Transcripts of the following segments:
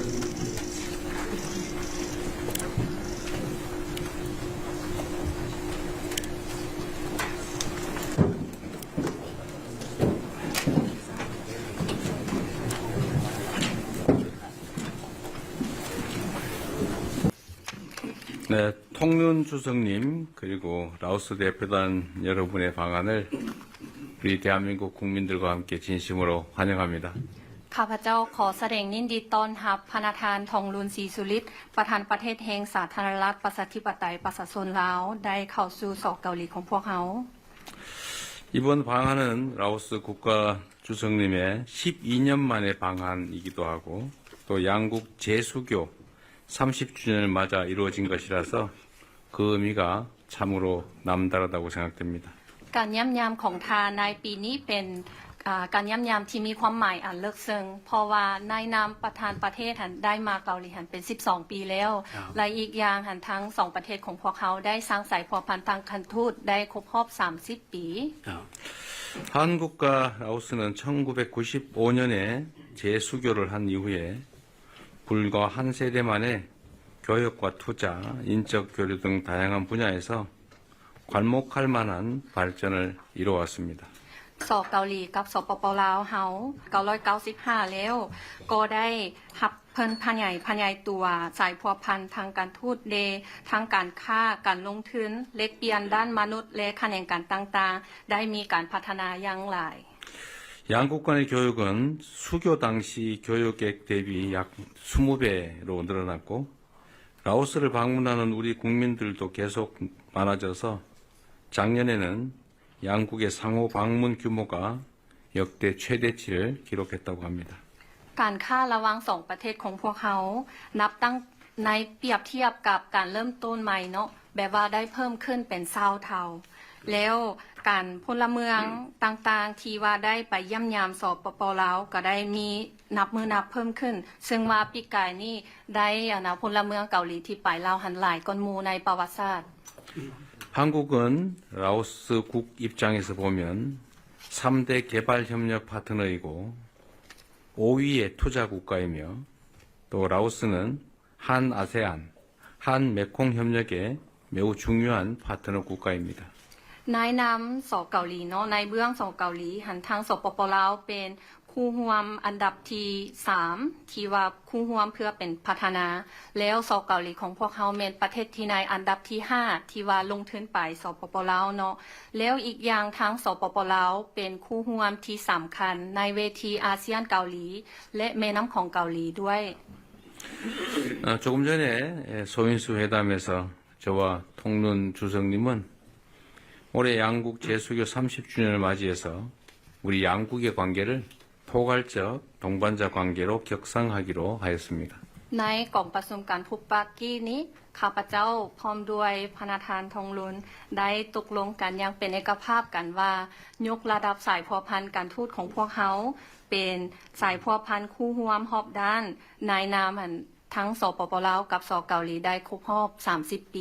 네, ܬܘܢ 주석님, 그리고 라오스 대표단 여러분의 방한을 우리 대한민국 국민들과 함께 진심으로 환영합니다. ຂ້າພະເຈົ້າຂໍສະແດງຍິນດີຕ້ອນຮັບພະນະທ່ານ ທອງລຸນ ສີສຸລິດ ປະທານປະເທດແຫ່ງສາທາລະນະລັດ ປະຊາທິປະໄຕ ປະຊາຊົນລາວ ໄດ້ເຂົ້າສູ່ ສ ເກົາຫຼີຂອງພວກເຮົາ. 이번 방한은 라오스 국가 주석님의 십이 년 만의 방한이기도 하고, 또 양국 재수교 삼십 주년을 맞아 이루어진 것이라서 그 의미가 참으로 남다르다고 생각됩니다. ການຢ້ຽມຢາມຂອງທ່ານໃນປີນີ້ເປັນ ອາ ການຢ້ຽມຢາມທີ່ມີຄວາມໝາຍອັນເລິກເຊິ່ງ ເພາະວ່າໃນນາມປະທານປະເທດຫັ້ນ ໄດ້ມາເກົາຫຼີຫັ້ນເປັນສິບສອງປີແລ້ວ ແລະ ອີກຢ່າງຫັ້ນ ທັງສອງປະເທດຂອງພວກເຮົາໄດ້ສ້າງສາຍພົວພັນທາງການທູດໄດ້ຄົບຮອບສາມສິບປີ. 한국과 라오스는 천구백구십오 년에 재수교를 한 이후에 불과 한 세대 만에 교역과 투자, 인적 교류 등 다양한 분야에서 괄목할 만한 발전을 이루어왔습니다. ສ ເກົາຫຼີກັບ ສປປ ລາວເຮົາ ເກົ້າຮ້ອຍເກົ້າສິບຫ້າແລ້ວ ກໍໄດ້ຮັບເພິ່ນຂະຫຍາຍ ຂະຫຍາຍຕົວສາຍພົວພັນທາງການທູດເດ ທາງການຄ້າ ການລົງທຶນ ແລກປ່ຽນດ້ານມະນຸດ ແລະ ຂະແໜງການຕ່າງໆ ໄດ້ມີການພັດທະນາຢ່າງຫຼາຍ. 양국 간의 교역은 수교 당시 교역액 대비 약 이십 배로 늘어났고, 라오스를 방문하는 우리 국민들도 계속 많아져서 작년에는 양국의 상호 방문 규모가 역대 최대치를 기록했다고 합니다. ການຄ້າລະຫວ່າງສອງປະເທດຂອງພວກເຮົາ ນັບຕັ້ງໃນ ປຽບທຽບກັບການເລີ່ມຕົ້ນໃໝ່ເນາະ ແບບວ່າໄດ້ເພີ່ມຂຶ້ນເປັນຊາວເທົ່າ ແລ້ວການ ພົນລະເມືອງຕ່າງໆ ທີ່ວ່າໄດ້ໄປຢ້ຽມຢາມ ສປປ ລາວ ກໍໄດ້ມີນັບມື້ນັບເພີ່ມຂຶ້ນ ເຊິ່ງວ່າປີກາຍນີ້ໄດ້ ອັນນະ ພົນລະເມືອງເກົາຫຼີທີ່ໄປລາວຫັ້ນຫຼາຍກ່ອນໝູ່ໃນປະຫວັດສາດ. 한국은 라오스 국 입장에서 보면 삼 대 개발 협력 파트너이고 오 위의 투자 국가이며 또 라오스는 한아세안, 한메콩 협력의 매우 중요한 파트너 국가입니다. ໃນນາມ ສ ເກົາຫຼີເນາະ ໃນເບື້ອງ ສ ເກົາຫຼີຫັ້ນ ທາງ ສປປ ລາວ ເປັນຄູ່ຮ່ວມອັນດັບທີສາມ ທີ່ວ່າຄູ່ຮ່ວມເພື່ອເປັນພັດທະນາ ແລ້ວ ສ ເກົາຫຼີຂອງພວກເຮົາແມ່ນປະເທດທີ່ໃນອັນດັບທີຫ້າ ທີ່ວ່າລົງທຶນໄປ ສປປ ລາວເນາະ ແລ້ວອີກຢ່າງທາງ ສປປ ລາວ ເປັນຄູ່ຮ່ວມທີ່ສຳຄັນໃນເວທີອາຊຽນເກົາຫຼີ ແລະ ແມ່ນ້ຳຂອງເກົາຫຼີດ້ວຍ. 아, 조금 전에, 예, 소인수 회담에서 저와 ܬܘܢ 주석님은 올해 양국 재수교 삼십 주년을 맞이해서 우리 양국의 관계를 포괄적 동반자 관계로 격상하기로 하였습니다. ໃນກອງປະຊຸມການພົບປະກີ້ນີ້ ຂ້າພະເຈົ້າພ້ອມດ້ວຍພະນະທ່ານ ທອງລຸນ ໄດ້ຕົກລົງກັນຢ່າງເປັນເອກະພາບກັນວ່າ ຍົກລະດັບສາຍພົວພັນການທູດຂອງພວກເຮົາ ເປັນສາຍພົວພັນຄູ່ຮ່ວມຮອບດ້ານ ໃນນາມ ອັນ ທັງ ສປປ ລາວ ກັບ ສ ເກົາຫຼີ ໄດ້ຄົບຮອບສາມສິບປີ.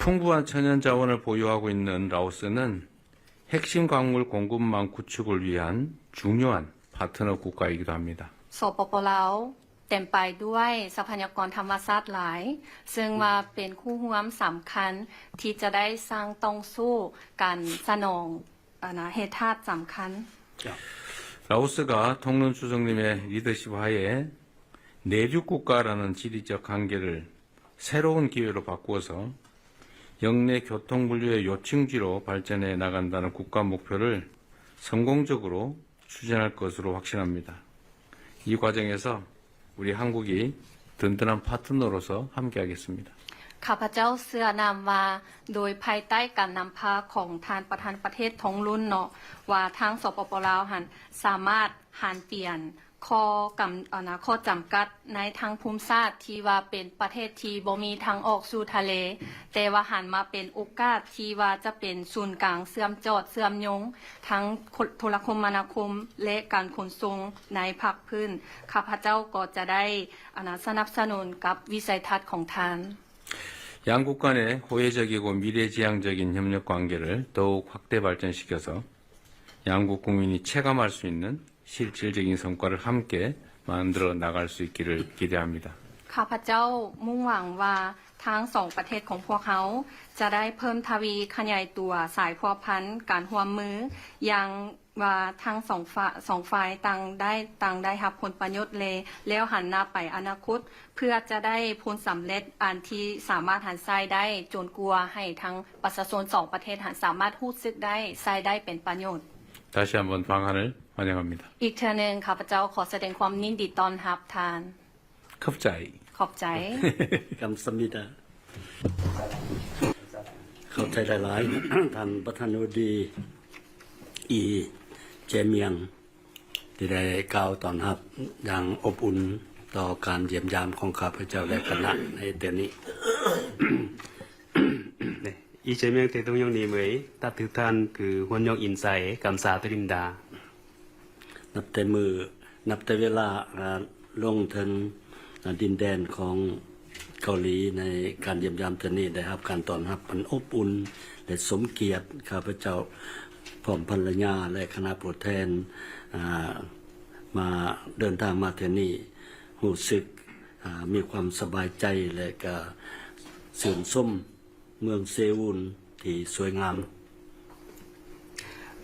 풍부한 천연자원을 보유하고 있는 라오스는 핵심 광물 공급망 구축을 위한 중요한 파트너 국가이기도 합니다. ສປປ ລາວ ເຕັມໄປດ້ວຍຊັບພະຍາກອນທຳມະຊາດຫຼາຍ ເຊິ່ງວ່າເປັນຄູ່ຮ່ວມສຳຄັນທີ່ຈະໄດ້ສ້າງຕ່ອງສູ້ການສະໜອງ ອັນນະ ແຮ່ທາດສຳຄັນ. 라오스가 ܬܘܢ 주석님의 리더십 하에 내륙 국가라는 지리적 한계를 새로운 기회로 바꾸어서 역내 교통 물류의 요충지로 발전해 나간다는 국가 목표를 성공적으로 추진할 것으로 확신합니다. 이 과정에서 우리 한국이 든든한 파트너로서 함께하겠습니다. ຂ້າພະເຈົ້າເຊື່ອນຳວ່າ ໂດຍພາຍໃຕ້ການນຳພາຂອງທ່ານປະທານປະເທດ ທອງລຸນ ເນາະ ວ່າທາງ ສປປ ລາວ ຫັ້ນ ສາມາດຫັນປ່ຽນ ຂໍ້ກຳ ອັນນະ ຂໍ້ຈຳກັດໃນທາງພູມສາດທີ່ວ່າເປັນປະເທດທີ່ບໍ່ມີທາງອອກສູ່ທະເລ, ແຕ່ວ່າຫັນມາເປັນໂອກາດທີ່ວ່າຈະເປັນສູນກາງເຊື່ອມຈອດເຊື່ອມໂຍງທາງໂທລະຄົມມະນາຄົມ ແລະ ການຂົນສົ່ງໃນພາກພື້ນ, ຂ້າພະເຈົ້າກໍຈະໄດ້ ອັນນະ ສະໜັບສະໜູນກັບວິໄສທັດຂອງທ່ານ. 양국 간의 호혜적이고 미래지향적인 협력 관계를 더욱 확대 발전시켜서 양국 국민이 체감할 수 있는 실질적인 성과를 함께 만들어 나갈 수 있기를 기대합니다. ຂ້າພະເຈົ້າມຸ່ງຫວັງວ່າທັງສອງປະເທດຂອງພວກເຮົາຈະໄດ້ເພີ່ມທະວີຂະຫຍາຍຕົວສາຍພົວພັນການຮ່ວມມື ຢ່າງວ່າທັງສອງຝ່າຍ ສອງຝ່າຍຕ່າງໄດ້ ຕ່າງໄດ້ຮັບຜົນປະໂຫຍດ ແລະ ແລ້ວຫັນໜ້າໄປອະນາຄົດ ເພື່ອຈະໄດ້ຜົນສຳເລັດອັນທີ່ສາມາດຫັນໃຊ້ໄດ້ ຈົນກວ່າໃຫ້ທັງປະຊາຊົນສອງປະເທດຫັ້ນສາມາດຮູ້ສຶກໄດ້ ໃຊ້ໄດ້ເປັນປະໂຫຍດ. 다시 한번 방한을 환영합니다. ອີກເທື່ອໜຶ່ງ ຂ້າພະເຈົ້າຂໍສະແດງຄວາມຍິນດີຕ້ອນຮັບທ່ານ. ܚອບໃຈ. ຂອບໃຈ. 감사합니다. ຂອບໃຈຫຼາຍໆ ທ່ານປະທານາທິບໍດີ ອີ ເຈມຽງ ທີ່ໄດ້ກ່າວຕ້ອນຮັບຢ່າງອົບອຸ່ນຕໍ່ການຢ້ຽມຢາມຂອງຂ້າພະເຈົ້າ ແລະ ຄະນະໃນເທື່ອນີ້. 네, 이재명 대통령님의 따뜻한 그 환영 인사에 감사드립니다. ນັບແຕ່ມື້ ນັບແຕ່ເວລາ ອາ ລົງເຖິງ ອາ ດິນແດນຂອງເກົາຫຼີ ໃນການຢ້ຽມຢາມເທື່ອນີ້ ໄດ້ຮັບການຕ້ອນຮັບອັນອົບອຸ່ນ ແລະ ສົມກຽດ. ຂ້າພະເຈົ້າພ້ອມພັນລະຍາ ແລະ ຄະນະຜູ້ແທນ ອາ ມາ ເດີນທາງມາເທື່ອນີ້ ຮູ້ສຶກ ອາ ມີຄວາມສະບາຍໃຈ ແລະ ກະຊື່ນຊົມ ເມືອງເຊອູນທີ່ສວຍງາມ.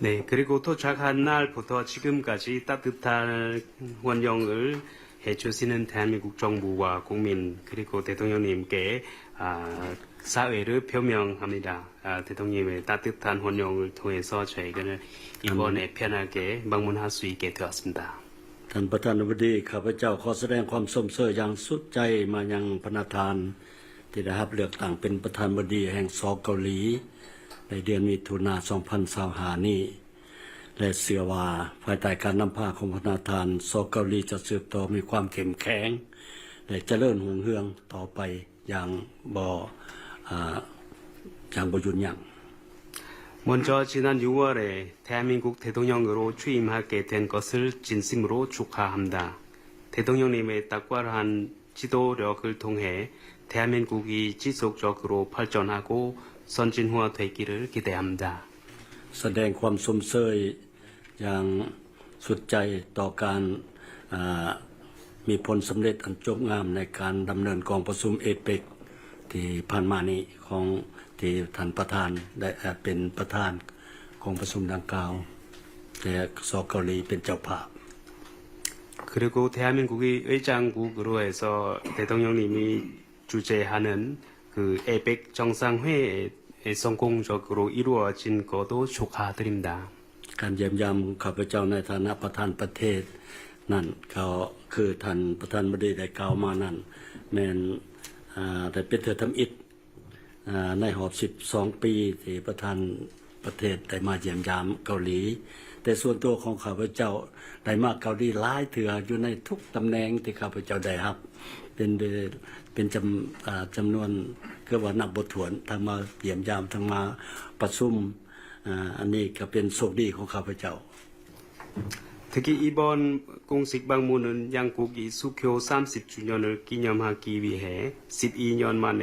네, 그리고 도착한 날부터 지금까지 따뜻한 환영을 해주시는 대한민국 정부와 국민, 그리고 대통령님께, 아, 사의를 표명합니다. 아, 대통령님의 따뜻한 환영을 통해서 저희는 이번에 편하게 방문할 수 있게 되었습니다. ທ່ານປະທານາທິບໍດີ ຂ້າພະເຈົ້າຂໍສະແດງຄວາມຊົມເຊີຍຢ່າງສຸດໃຈມາຍັງພະນະທ່ານ ທີ່ໄດ້ຮັບເລືອກຕັ້ງເປັນປະທານາທິບໍດີແຫ່ງ ສ ເກົາຫຼີ ໃນເດືອນມິຖຸນາ ສອງພັນຊາວຫ້ານີ້ ແລະ ເຊື່ອວ່າພາຍໃຕ້ການນຳພາຂອງພະນະທ່ານ ສ ເກົາຫຼີ ຈະສືບຕໍ່ມີຄວາມເຂັ້ມແຂງ ແລະ ຈະເລີນຮຸ່ງເຮືອງຕໍ່ໄປຢ່າງບໍ່ ອາ ຢ່າງບໍ່ຢຸດຢັ້ງ. 먼저 지난 유월 대한민국 대통령으로 취임하게 된 것을 진심으로 축하합니다. 대통령님의 탁월한 지도력을 통해 대한민국이 지속적으로 발전하고 선진화되기를 기대합니다. ສະແດງຄວາມຊົມເຊີຍຢ່າງສຸດໃຈຕໍ່ການ ອາ ມີຜົນສຳເລັດອັນຈົບງາມໃນການດຳເນີນກອງປະຊຸມເອເປັກທີ່ຜ່ານມານີ້ ຂອງທີ່ທ່ານປະທານໄດ້ ເປັນປະທານກອງປະຊຸມດັ່ງກ່າວ ແລະ ສ ເກົາຫຼີ ເປັນເຈົ້າພາບ. 그리고 대한민국이 의장국으로 해서 대통령님이 주재하는 그 에이ܦ 정상회의 성공적으로 이루어진 것도 축하드립니다. ການຢ້ຽມຢາມຂອງຂ້າພະເຈົ້າໃນຖານະປະທານປະເທດນັ້ນ ກໍຄືທ່ານປະທານາທິບໍດີໄດ້ກ່າວມານັ້ນ ແມ່ນ ອາ ໄດ້ເປັນເທື່ອທຳອິດ ອາ ໃນຮອບສິບສອງປີ ທີ່ປະທານປະເທດໄດ້ມາຢ້ຽມຢາມເກົາຫຼີ. ແຕ່ສ່ວນຕົວຂອງຂ້າພະເຈົ້າໄດ້ມາເກົາຫຼີຫຼາຍເທື່ອ ຢູ່ໃນທຸກຕຳແໜ່ງທີ່ຂ້າພະເຈົ້າໄດ້ຮັບ ເປັນ ເປັນຈຳ ອາ ຈຳນວນເກືອບວ່ານັບບໍ່ຖ້ວນ ທັງມາຢ້ຽມຢາມ ທັງມາປະຊຸມ. ອາ ອັນນີ້ກໍເປັນໂຊກດີຂອງຂ້າພະເຈົ້າ. 특히 이번 공식 방문은 양국이 수교 삼십 주년을 기념하기 위해 십이 년 만에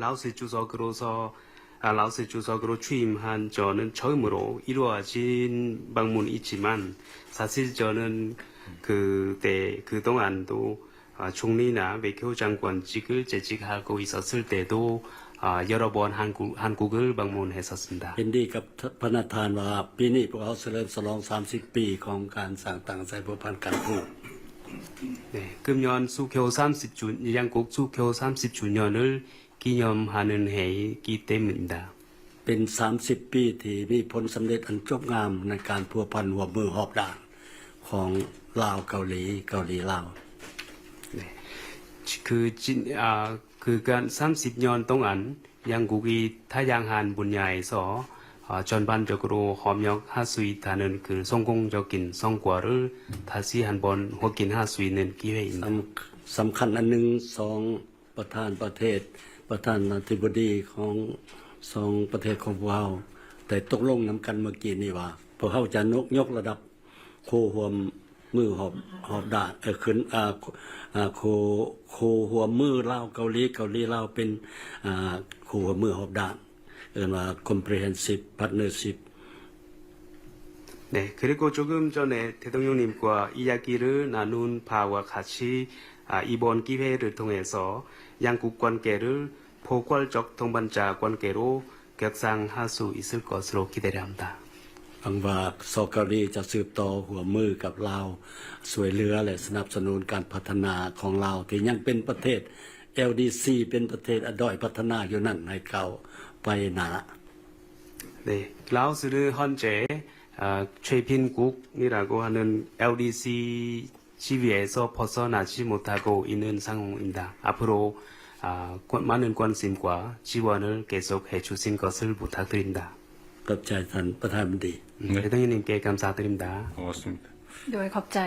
라오스 주석으로서, 아, 라오스 주석으로 취임한 저는 처음으로 이루어진 방문이지만, 사실 저는 그때, 그동안도, 아, 총리나 외교장관직을 재직하고 있었을 때도, 아, 여러 번 한국, 한국을 방문했었습니다. ເຫັນດີກັບພະນະທ່ານວ່າ ປີນີ້ພວກເຮົາສະເຫຼີມສະຫຼອງສາມສິບປີຂອງການສ້າງຕັ້ງສາຍພົວພັນການທູດ. 네, 금년 수교 삼십 주, 양국 수교 삼십 주년을 기념하는 해이기 때문입니다. ເປັນສາມສິບປີທີ່ມີຜົນສຳເລັດອັນຈົບງາມໃນການພົວພັນຮ່ວມມືຮອບດ້ານຂອງລາວເກົາຫຼີ, ເກົາຫຼີລາວ. 네. 그 진, 아, 그간 삼십 년 동안 양국이 다양한 분야에서, 어, 전반적으로 협력할 수 있다는 그 성공적인 성과를 다시 한번 확인할 수 있는 기회입니다. ສຳ ສຳຄັນອັນໜຶ່ງ ສອງ ປະທານປະເທດ ປະທານາທິບໍດີຂອງສອງປະເທດຂອງພວກເຮົາໄດ້ຕົກລົງນຳກັນເມື່ອກີ້ນີ້ວ່າ ພວກເຮົາຈະຍົກ ຍົກລະດັບຄູ່ຮ່ວມມືຮອບ ຮອບດ້ານ ເອີ ຂຶ້ນ ອາ ອາ ຄູ່ ຄູ່ຮ່ວມມືລາວເກົາຫຼີ ເກົາຫຼີລາວ ເປັນ ອາ ຄູ່ຮ່ວມມືຮອບດ້ານ ເອີ້ນວ່າ comprehensive partnership. 네, 그리고 조금 전에 대통령님과 이야기를 나눈 바와 같이, 아, 이번 기회를 통해서 양국 관계를 포괄적 동반자 관계로 격상할 수 있을 것으로 기대를 합니다. ຫວັງວ່າ ສ ເກົາຫຼີ ຈະສືບຕໍ່ຮ່ວມມືກັບລາວ ຊ່ວຍເຫຼືອ ແລະ ສະໜັບສະໜູນການພັດທະນາຂອງລາວ ທີ່ຍັງເປັນປະເທດ LDC ເປັນປະເທດດ້ອຍພັດທະນາຢູ່ນັ້ນ ໃຫ້ກ້າວໄປໜ້າ. 네, 라오스는 현재 아, 최빈국이라고 하는 LDC 지위에서 벗어나지 못하고 있는 상황입니다. 앞으로 아, 권- 많은 관심과 지원을 계속 해주신 것을 부탁드립니다. ຂອບໃຈທ່ານປະທານມັນຕີ. 네, 대통령님께 감사드립니다. 고맙습니다. ໂດຍຂອບໃຈ.